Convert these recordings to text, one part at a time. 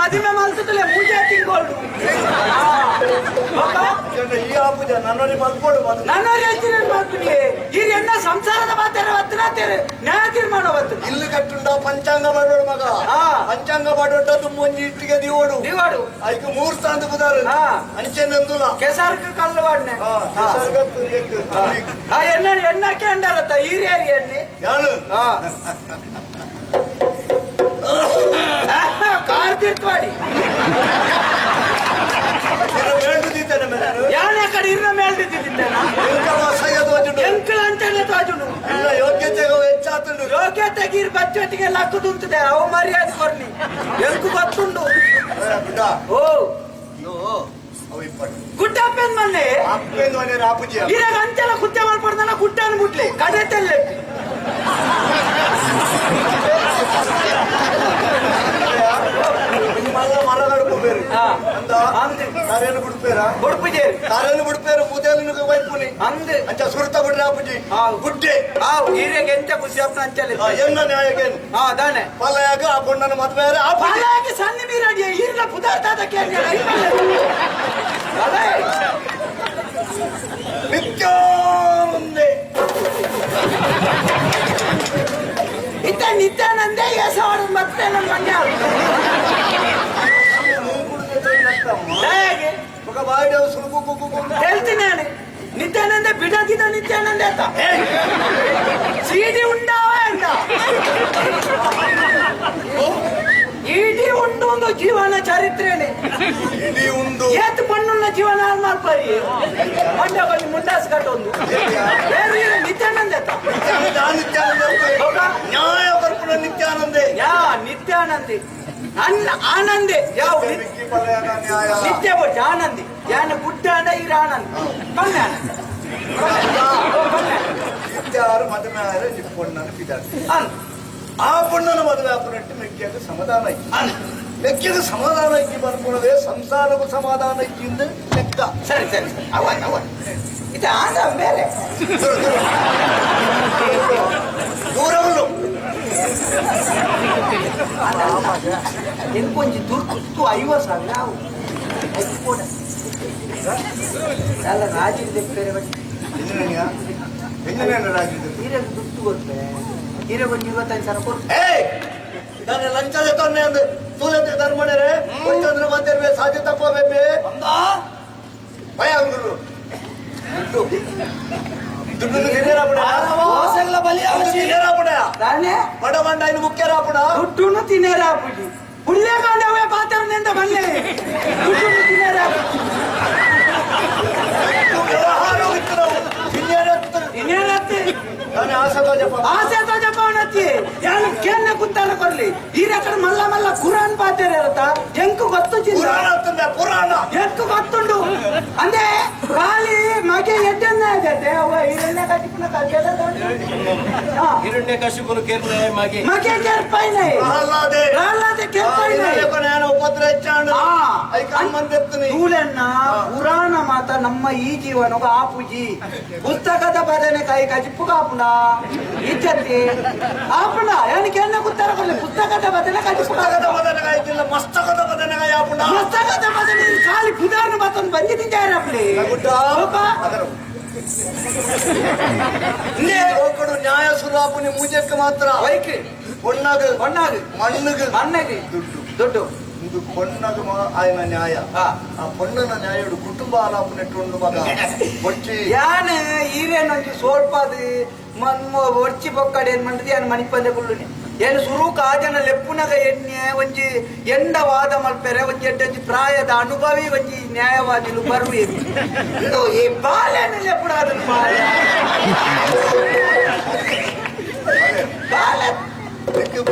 ಮದಿಮೆ ಮಲ್ತುತ್ತಲೆ ಮೂಜೆ ತಿಂಗೋಳು. ಈ ಆಪುಜ ನನ್ನೊರಿ ಮಲ್ಪೋಡು ಮದು. ನನ್ನ ಹೆಚ್ಚಿನ ಮಾಡ್ತೀನಿ. ಈ ಎನ್ನ ಸಂಸಾರದ ಮಾತಾರ ವತ್ತನ ನ್ಯಾಯ ತೀರ್ಮಾನ ವತ್ತು. ಇಲ್ಲು ಕಟ್ಟುಂಡ ಪಂಚಾಂಗ ಮಾಡೋಡು ಮಗ. ಪಂಚಾಂಗ ಮಾಡೋಟ ತುಂಬೊಂಜಿ ಇಟ್ಟಿಗೆ ದಿವೋಡು. ದಿವಾಡು. ಐಕ್ ಮೂರ್ ಸ್ಥಾನ ಬುದಾರು. ಅಂಚೆನಂದುಲ. ಕೆಸಾರ್ಕ ಕಲ್ಲು ವಾಡ್ನೆ. ಎನ್ನ ಎನ್ನಕ್ಕೆ ಅಂಡಾರತ್ತ ಈರ್ಯಾರಿ ಎಣ್ಣೆ. ಯಾನು? ಕಾರ್ ತೀರ್ಥವಾಡಿ. ಯಾನೆ ಕಡೆ ಇರ್ನ ಮೇಲ್ದಿದ್ದಾನ. ಎಂಕಳ ಅಂತಾನೆ ತಾಜುನು. ಯೋಗ್ಯತೆಗೆ ಹೆಚ್ಚಾತುಂಡು. ಯೋಗ್ಯತೆ ಗೀರ್ ಬಚ್ಚೊಟ್ಟಿಗೆ ಲಕ್ಕದುಂತದೆ ಅವು ಮರ್ಯಾದೆ ಕೊರ್ನಿ ಎಂಕು ಗೊತ್ತುಂಡು. ಓ ಗುಡ್ಡಪ್ಪನ್ ಮನ್ನೆ. ಅಪ್ಪೇಂದು ಮನೆ ರಾಪುಜಿ. ಇರಾಗ ಅಂತೆಲ್ಲ ಕುತ್ತೆ ಮಾಡ್ಪಡ್ದಾನ ಗುಡ್ಡ ಅನ್ಬಿಟ್ಲಿ ಕಡೆ ತೆಲ್ಲೆ. ಮಲ್ಲ ಮರ ನಡ್ಕೋಬೇರು. ಅಂದ್. ತಾರೇನು ಬಿಡ್ಪೇರಾ? ಬುಡ್ಪುಜೇರು. ತಾರೇನು ಬಿಡ್ಪೇರು ಮುದೇಲು ವೈಪುನಿ. ಅಂದ್. ಅಂಚ ಸುರುತ ಬಿಡ್ರಿ ಆಪುಜಿ. ಗುಡ್ಡೆ. ಈರೆಗೆ ಎಂತ ಖುಷಿ ಆಪ್ನ ಅಂಚಲೆ. ಎನ್ನ ನ್ಯಾಯಗೇನು? ದಾನೆ. ಪಲಯಾಗ ಆ ಪೊಣ್ಣನ ಮದುವೆ ಆಪುಜಿ. ಪಲಯಾಗ ಸಣ್ಣ ಮೀರಾಡಿ ಈರ್ನ ಪುದಾರ್ಥ ಕೇಳಿ. ನಿತ್ಯಾನಂದೆ. ಇತ್ತ ನಿತ್ಯಾನಂದೆ ಏಸವಾಡ ಮತ್ತೆ ನಮ್ಮ ಮಂಡ್ಯ. ಹೇಳ್ತೀನಿ ನಾನು ನಿತ್ಯಾನಂದ ಬಿಡದಿದ ನಿತ್ಯಾನಂದ ಅಂತ ಸೀಡಿ ಉಂಡಾವ ಅಂತ ಇಡೀ ಉಂಡು ಒಂದು ಜೀವನ ಚರಿತ್ರೆನೆ. ಇಡೀ ಉಂಡು. ಏತ್ ಪಣ್ಣುన్న ಜೀವನ ಹಾಳು ಮಾಡ್ಪಾರಿ ಮಂಡ್ಯ ಬನ್ನಿ ಮುಂಡಾಸ್ ಕಟ್ಟೊಂದು ನಿತ್ಯಾನಂದ ಅಂತ. ನ್ಯಾಯ ಬರ್ಪುಣ ನಿತ್ಯಾನಂದೆ. ಯಾ ನಿತ್ಯಾನಂದಿ ಅನ್ನ ಆನಂದೆ ಯಾವ ನಿತ್ಯ ಬೊಚ್ಚ ಆನಂದಿ ಯಾನ ಗುಡ್ಡ ಅಂಡ ಇರ ಆನಂದ್ ಬನ್ನಿ ಆನಂದ್ ನಿತ್ಯಾರು ಮದುವೆ ಆದ್ರೆ ಪೊಣ್ಣನ ಪಿದಾರು ಆ ಪೊಣ್ಣನ ಮದುವೆ ಆಪುನಟ್ಟು ಮೆಕ್ಕಿಯಾಗ ಸಮಾಧಾನ ಐತಿ. ಮೆಕ್ಕಿದ ಸಮಾಧಾನ ಐತಿ ಬರ್ಪುಣದೇ ಸಂಸಾರಕ್ಕೂ ಸಮಾಧಾನ ಐತಿ ಲೆಕ್ಕ. ಸರಿ ಸರಿ ಅವ ಅವ ಇದು ಆಂದ ಬೇರೆ ದೂರವಲ್ಲು. ಎಂಕೊಂಜಿ ದುರ್ತು 50,000 ಅವು ಕೂಡ ಅಲ್ಲ ರಾಜಿಗೆ ದೆಪ್ಪೇರೆ ಬಟ್ಟಿ. ಎಂಜಿನಿಯರ್ ರಾಜಿದೆ. ಹೀರೆಗೆ ದುಡ್ಡು ಕೊಡ್ತೆ ಹೀರೆಗೆ ಒಂದು 25,000 ಕೊಡ್ತೆ. ಏಯ್ ನಾನು ಲಂಚ ತೊನ್ನೆ ಅಂದು ತೂಲತೆ ಧರ್ಮಣರೆ ಚಂದ್ರ ಮಾತೇರ್ವೆ ಸಾಧ್ಯ ತಪ್ಪಬೇಪೆ ಭಯ ಅಂದ್ರು ದುಡ್ಡು ದುಡ್ಡು ತಿನ್ನೇರಾಪುಣ ತಿನ್ನೇರಾಪುಣ ತಾನೇ ಬಡ ಬಂಡ ಇನ್ನು ಮುಖ್ಯರಾಪುಣ ದುಡ್ಡುನು ತಿನ್ನೇರಾಪುಜಿ ಪುಣ್ಯಕಾಂಡವೇ ಪಾತ್ರನಿಂದ ಬನ್ನಿ ದುಡ್ಡುನು ತಿನ್ನೇರಾಪುಜಿ ವ್ಯವಹಾರ ತಿನ್ನೇರತ್ತೆ. ನಾನು ಆಸೆ ತೋಜಪ್ಪ. ಆಸೆ ತೋಜಪ್ಪ ಅವನತ್ತಿ ಯಾನು ಕೇಳ್ನ ಕುತ್ತಾರ ಕೊರ್ಲಿ ಈ ಕಡೆ ಮಲ್ಲ ಮಲ್ಲ ಕುರಾನ್ ಪಾತೇರೆ ಇರುತ್ತಾ ಎಂಕು ಗೊತ್ತು ಚಿನ್ನ. ಪುರಾಣ ಅಂತಂದೆ ಪುರಾಣ. ಎಂಕು ಗೊತ್ತುಂಡು ಅಂದೆ ಖಾಲಿ ಮಗೆ ಎಡ್ಡನ್ನ ಇದೆ ಅವ ಹಿರಣ್ಯ ಕಟಿಪುನ ಕಲ್ಚದ ಹಿರಣ್ಯ ಕಶಿಪುನು ಕೇರ್ಲೆ ಮಗೆ ಮಗೆ ಕೇರ್ಪೈನೆ. ಪ್ರಹ್ಲಾದೆ. ಪ್ರಹ್ಲಾದೆ ಕೇರ್ಪೈನೆ. ನಾನು ಉಪದ್ರ ಹೆಚ್ಚಾಂಡು ಐಕಾನ್ ಮಂದೆತ್ತನಿ. ತೂಲೆನ್ನ ಪುರಾಣ ಮಾತ ನಮ್ಮ ಈ ಜೀವನಗ ಆಪುಜಿ ಪುಸ್ತಕದ ಬದನೆಕಾಯಿ ಕಜಿಪ್ಪು ಕಾಪುಣ ಇಜ್ಜತಿ ಆಪುಣ ಏನಕ್ಕೆ ಎಣ್ಣ ಕುತ್ತಾರ ಕೊಡ್ಲಿ ಪುಸ್ತಕದ ಬದನೆಕಾಯಿ ಪುಸ್ತಕದ ಬದನೆಕಾಯಿ ಇಲ್ಲ ಮಸ್ತಕದ ಬದನೆಕಾಯಿ ಆಪುಣ. ಮಸ್ತಕದ ಬದನೆ ಖಾಲಿ ಪುದಾರ್ನ ಬತ್ತೊಂದು ಬಂದಿದ್ದೀನಿ ಅಪ್ಲಿ. ಗುಡ್ಡ ಲೋಕಡು ನ್ಯಾಯ ಸುರಾಪುನಿ ಮೂಜಕ್ಕೆ ಮಾತ್ರ ವೈಕ್ பொண்ணாகு பொண்ணாகு மண்ணுக்கு மண்ணுக்கு ದುಡ್ಡು ದುಡ್ಡು ಇದು பொಣ್ಣகு ఆయన ನ್ಯಾಯ ಆ ಪೊಣ್ಣನ ನ್ಯಾಯಡು ಕುಟುಂಬ ಆಲಾಪನೆಟ್ಟುಂಡು ಮಗ ಬೊಚ್ಚಿ ಯಾನ್ ಈರೇನೊಂಜಿ ಸೋಲ್ಪಾದು ಮನ್ಮ ಒರ್ಚಿ ಬೊಕ್ಕಡೆ ಏನ್ ಮಂಡದಿ ಯಾನ್ ಮಣಿಪಂದೆ ಕುಳ್ಳುನಿ ಏನು ಸುರುಕು ಆ ಜನ ಲೆಪ್ಪುನಗ ಎಣ್ಣೆ ಒಂಜಿ ಎಂಡ ವಾದ ಮಲ್ಪೆರೆ ಒಂಜಿ ಎಡ್ಡಂಜಿ ಪ್ರಾಯದ ಅನುಭವಿ ಒಂಜಿ ನ್ಯಾಯವಾದಿಲು ಬರುವೆ ಈ ಬಾಲೆನ ಲೆಪ್ಪುಡ ಅದನ್ನು ಬಾಲೆ ಬಾಲೆ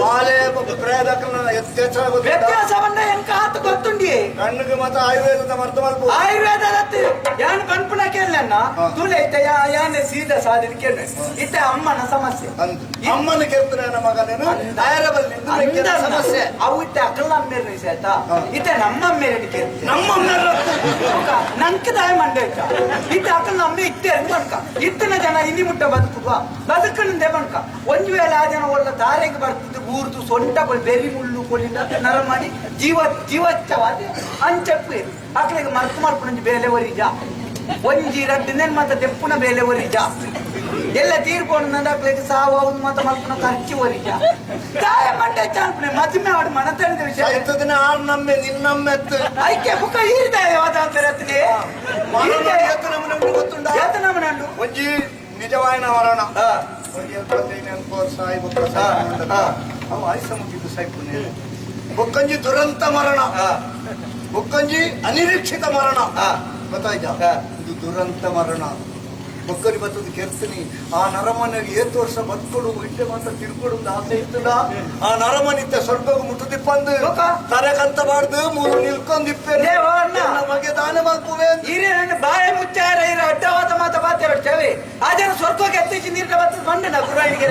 ಬಾಲೆ ಪ್ರಾಯದಕ್ಕನ ವ್ಯತ್ಯಾಸ ವ್ಯತ್ಯಾಸವನ್ನ ಎಂಕ ಆತ ಗೊತ್ತುಂಡಿ ಕಣ್ಣಿಗೆ ಮಾತ್ರ ಆಯುರ್ವೇದದ ಮರ್ತ ಮಲ್ಪ ಆಯುರ್ವೇದದತ್ತು ಯಾನ್ ಪನ್ಪುನ ಕೇಳನ್ನ ತುಲೆ ಇತ್ತ ಯಾನೆ ಸೀದಾ ಸಾಧಿನ ಕೇಳ ಇತ್ತ ಅಮ್ಮನ ಸಮಸ್ಯೆ ಅಂದು ಅಮ್ಮನ ಕೇಳ್ತಾನೆ ಮಗ ನೀನು ದಾಯರ ಬಲ್ಲಿ ಸಮಸ್ಯೆ ಅವು ಇತ್ತ ಅಕಲ ಅಮ್ಮೇರ್ ಆಯ್ತಾ ಇತ್ತ ನಮ್ಮ ಅಮ್ಮೇರని ಕೇಳ್ತೆ ನಮ್ಮ ಅಮ್ಮೇರ ನಂಗೆ ದಾಯ ಮಂಡೆ ಇತ್ತ ಇತ್ತ ಅಕಲ್ ಅಮ್ಮೆ ಇತ್ತೆ ಮಣ್ಕ ಇತ್ತನ ಜನ ಇನ್ನಿ ಮುಟ್ಟ ಬದುಕುವ ಬದುಕನಂದೆ ಮಣ್ಕ ಒಂಜಿ ವೇಳೆ ಆ ಜನ ಒಳ್ಳ ದಾರೆಗೆ ಬರ್ತಿದ್ದು ಊರ್ದು ಸೊಂಟ ಬೆರಿ ಮುಳ್ಳು ಪೋಲಿಂದ ನರಮಾನಿ ಜೀವ ಜೀವಚ್ಚವಾದ ಅಂಚಪ್ಪು ಅಕ್ಲೆಗ್ ಮರ್ತು ಮಲ್ಪುನಂಜಿ ಬೇಲೆ ಒರಿಜ ಒಂಜಿ ರಡ್ಡು ನೆನ್ ಮಾತ ದೆಪ್ಪುನ ಬೇಲೆ ಒರಿಜ ಎಲ್ಲ ತೀರ್ಕೊಂಡು ಅಕ್ಲೆಗ್ ಸಾವು ಅವ್ನು ಮಾತ ಮಲ್ಪುನ ಖರ್ಚು ಒರಿಜ ದಾಯ ಮಂಡೆ ಚಾನ್ಪುನೆ ಮದುವೆ ಆಡು ಮನತನದ ವಿಷಯ. ಸಾಯ್ತದಿನ ಆರ್ ನಮ್ಮೆ ನಿನ್ನಮ್ಮೆತ್ತು. ಐಕೆ ಬುಕ್ಕ ಈರ್ದಾಯ ವಾದಾಂತರತ್ನೆ. ಮರಣ ಏತ್ ನಮೂನೆ ಉಂಡು ಗೊತ್ತುಂಡ? ಏತ ನಮೂನೆ ಉಂಡು? ಒಂಜಿ ನಿಜವಾಯಿನ ಮರಣ. ಒಂಜಿ ಎಲ್ಪತ್ತೈದು ಎನ್ಪತ್ತು ವರ್ಷ ಆಯಿ ಬೊಕ್ಕ ಸಾಯಿ ಉಂಡತ್ತ. ಅವು ಆಯುಷ್ಯ ಮುಗಿದು ಸಾಯ್ಪುನೆ. ಬೊಕ್ಕಂಜಿ ದುರಂತ ಮರಣ, ಬೊಕ್ಕಂಜಿ ಅನಿರೀಕ್ಷಿತ ಮರಣ. ಗೊತ್ತಾಯ್ತಾ? ಇದು ದುರಂತ ಮರಣ. ಬೊಕ್ಕರಿ ಬತ್ತದ ಕೆರ್ತೀನಿ. ಆ ನರಮನೆಗೆ ಏತು ವರ್ಷ ಬದುಕೊಡು ಇಟ್ಟೆ ಮಾತ್ರ ತಿರ್ಕೊಡು ಅಂತ ಆಸೆ ಇತ್ತದ. ಆ ನರಮನಿತ್ತ ಸ್ವರ್ಗಕ್ಕೆ ಮುಟ್ಟುದಿಪ್ಪಂದು ಬೊಕ್ಕ? ತರೆಕಂತ ಬಾರ್ದು ಮೂರು ನಿಲ್ಕೊಂಡಿಪ್ಪೆ. ಲೇ, ಓ ಅಣ್ಣ. ಮಗೆ ದಾನ ಮಲ್ಪುವೆ ಅಂತ. ಈರೇ ನನ್ನ ಬಾಯ ಮುಚ್ಚಾರ ಇರ ಅಡ್ಡವಾದ ಮಾತ ಬಾತೆ ಚವಿ ಆಜನ ಸ್ವರ್ಗಕ್ಕೆ ಎತ್ತಿಸಿ ನೀರಿನ ಬತ್ತದ ಮಂಡನ ಗುರಾಯಿಗೆ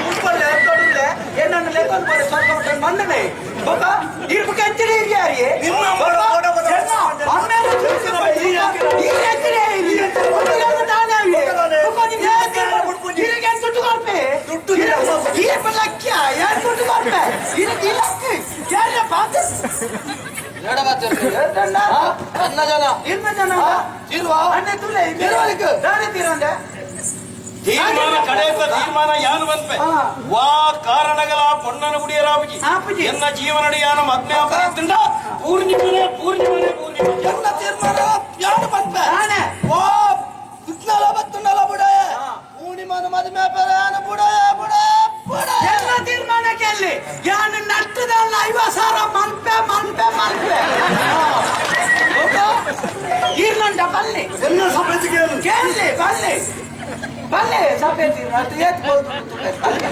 ಮುಟ್ಕೊಳ್ಳೆ ತೊಡಲೆ ಏನನ್ನು ಲೆಕ್ಕೊಂಡು ಬೋರೆ ಸ್ವರ್ಗ ಮುಟ್ಟ ಮಂಡನೆ ಬೊಕ್ಕ ಇರ್ಬ ಕೆಂಚಡಿ ಇರ್ಯಾರಿ. ನಿಮ್ಮ ಅಮ್ಮನ ಓಡ ಬದ. ದುಡ್ಡು ಇಲ್ಲ. ತೀರ್ಮಾನ ಕಡೆಯ ತೀರ್ಮಾನ ಯಾನು ಬಂದ್ಪೆ. ವಾ ಕಾರಣಗಳ ಪೊನ್ನನ ಗುಡಿಯರಾಪುಜಿ. ಆಪುಜಿ. ಎನ್ನ ಜೀವನಡಿ ಯಾನು ಮದ್ಮೆ ಆಪುಜಿತ್ತುಂಡ ಪೂರ್ಣಿಮನೆ ಪೂರ್ಣಿಮನೆ ಪೂರ್ಣಿಮನೆ. ಎನ್ನ ತೀರ್ಮಾನ ಯಾರು ಬಂದ್ಪೆ? ನಾನೇ. ಓ ದುಡ್ನಲ ಬತ್ತುಂಡಲ ಬುಡಾಯ. ಪೂರ್ಣಿಮಾನ ಮದುವೆ ಪೆರಾನ ಬುಡಾಯ ಬುಡಾಯ ಬುಡಾಯ. ಎಲ್ಲ ತೀರ್ಮಾನ ಕೇಳಿ ಯಾನು ನಟ್ಟದಲ್ಲ 50,000 ಮಲ್ಪೆ ಮಲ್ಪೆ ಮಲ್ಪೆ ಈರ್ಲಂಡ ಬಲ್ಲೆ. ಎನ್ನ ಸಭೆಗೆ ಹೇಳು. ಕೇಳಿ ಬಲ್ಲೆ ಬಲ್ಲೆ ಸಭೆ ತೀರ್ಮಾನ ಏತ್ ಬೋಲ್ತು ಬಲ್ಲೆ.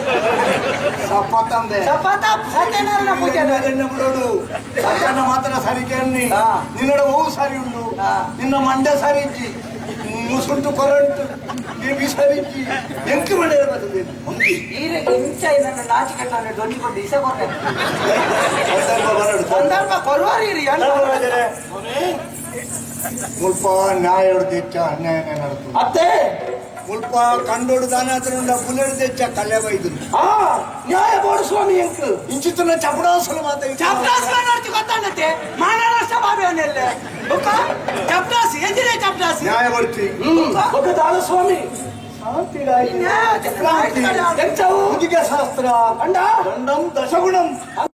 ಸಪತಂದೆ. ಸಪತ ಸತ್ಯನಾರಾಯಣ ಪೂಜೆ. ಎನ್ನ ಬಿಡೋಡು ಸತ್ಯನ ಮಾತ್ರ ಸರಿ ಕೇಳಿ. ನಿನ್ನಡ ಹೂವು ಸರಿ ಉಂಡು. ನಿನ್ನ ಮಂಡೆ ಸರಿ ಇಜ್ಜಿ ಮುಸುಂಟು ಕೊರಂಟು ನೀ ಸರಿ ಇಜ್ಜಿ ಎಂಕು ಮಂಡೆ ಬರ್ತದೆ ಮಂಗಿ. ಈರೆಗೆ ಇಂಚ ನನ್ನ ನಾಚಿಕೆ ದೊಡ್ಡಿಕೊಂಡು ಇಸ ಕೊಡ್ಬೇಕು. ಸಂದರ್ಭ ಬರಡು. ಸಂದರ್ಭ ಕೊರುವಾರಿ ಇರಿ. ಮುಲ್ಪ ನ್ಯಾಯ ತೆಚ್ಚ ಅನ್ಯಾಯನೇ ನಡತು. ಅತ್ತೆ. ಮುಲ್ಪ ಕಂಡೋಡು ದಾನಾತ್ರ ಬುಲೆಡ್ ತೆಚ್ಚ ಕಲ್ಯ ಬೈದು. ಆ ನ್ಯಾಯ ಬೋಡು ಸ್ವಾಮಿ ಎಂಕು. ಇಂಚಿತ್ತಿನ ಚಪಡಾಸಲು ಮಾತ. ಚಪ್ರಾಸ್ ಮಾತಾಡ್ತಿ ಗೊತ್ತಾನತ್ತೆ ಮಾನರಾಷ್ಟ್ರ ಬಾಬೆ ಅವನೆಲ್ಲ ಬೊಕ್ಕ ಚಪ್ರಾಸ್ ಎಂಜಿನೇ ಚಪ್ರಾಸ್. ನ್ಯಾಯ ಬರ್ತಿ. ಬೊಕ್ಕ ದಾಳ ಸ್ವಾಮಿ. ಶಾಂತಿ. ಎಂಚವು? ಶಾಸ್ತ್ರ. ಅಂಡ. ದಂಡಂ ದಶಗುಣಂ.